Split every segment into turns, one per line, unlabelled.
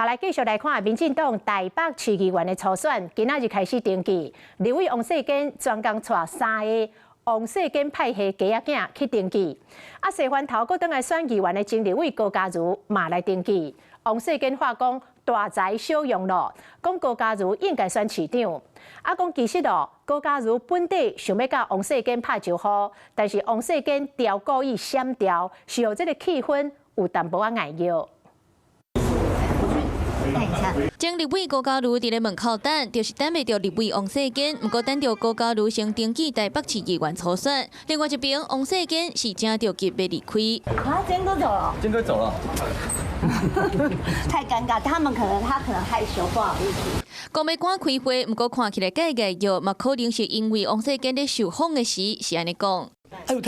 好，來繼續來看民進黨台北市議員的初選，今仔日開始登記。立委王世堅專工帶三个王世堅派系雞仔囝去登記。啊，西環頭閣轉來選議員的前立委高嘉瑜嘛來登記。王世堅話講大材小用咯，講高嘉瑜應該選市長。啊，講其實哦，高嘉瑜本底想欲佮王世堅拍招呼，但是王世堅調故意閃掉，是予這个氣氛有淡薄仔礙藥。
前立委高嘉瑜佇咧門口等，就是等袂著立委王世堅。毋過等著高嘉瑜先登記台北市議員初選。另外一邊，王世堅是誠著急欲離開。
啊，堅哥走了。
堅哥走了。
太尷尬，他可能害羞，不好意思。
講欲趕開會，毋過看起來介礙藥，嘛可能是因為王世堅咧受訪的時是按呢講。
哎呦，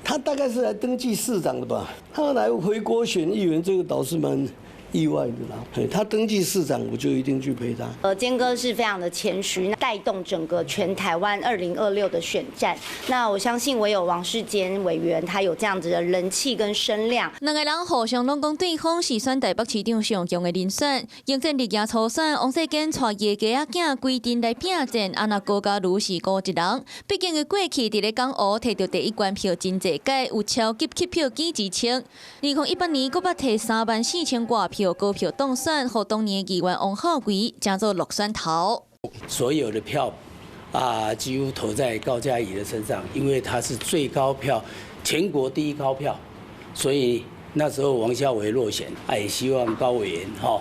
他大概是來登記市長的吧？他來回鍋選議員，這個倒是蠻意外的啦。他登記市長，我就一定去陪他。
堅哥是非常的謙虛，帶動整個全台灣2026的選戰。那我相信唯有王世堅委員，他有這樣子的人氣跟聲量。
兩个人互相攏講對方是選台北市長上強的人選。迎戰綠營初選，王世堅帶伊的雞仔囝規陣來拼戰，啊若高嘉瑜是孤一人。畢竟伊過去佇咧港湖提著第一關票真濟屆，有超級吸票機之稱。2018年，閣捌提3萬4千外票高票當選，予當年議員王孝偉成做落選頭。
所有的票啊，幾乎投在高嘉瑜的身上，因為他是最高票，全國第一高票，所以那時候王孝偉落選，也希望高委員哈，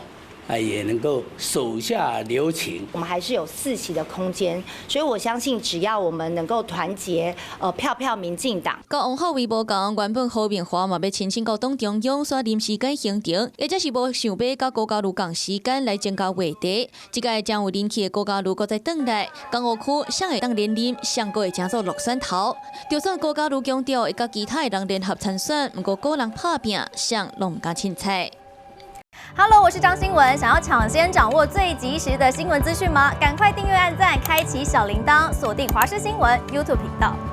也能夠手下留情。
我們還是有4席的空間，所以我相信只要我們能夠團結，票票民進黨。
佮王孝偉無仝，原本何明華嘛欲申請到黨中央，煞臨時改行程，或者是無想欲佮高嘉瑜仝時間來增加話題。這屆誠有人氣的高嘉瑜閣再轉來，港湖區誰會當連任，誰閣會成做落選頭。就算高嘉瑜強調會佮其他的人聯合參選，毋過個人拍拚，誰攏毋敢凊彩。
Hello，我是張新聞。想要搶先掌握最及時的新聞資訊嗎？趕快訂閱、按讚、開啟小鈴鐺，鎖定華視新聞 YouTube 頻道。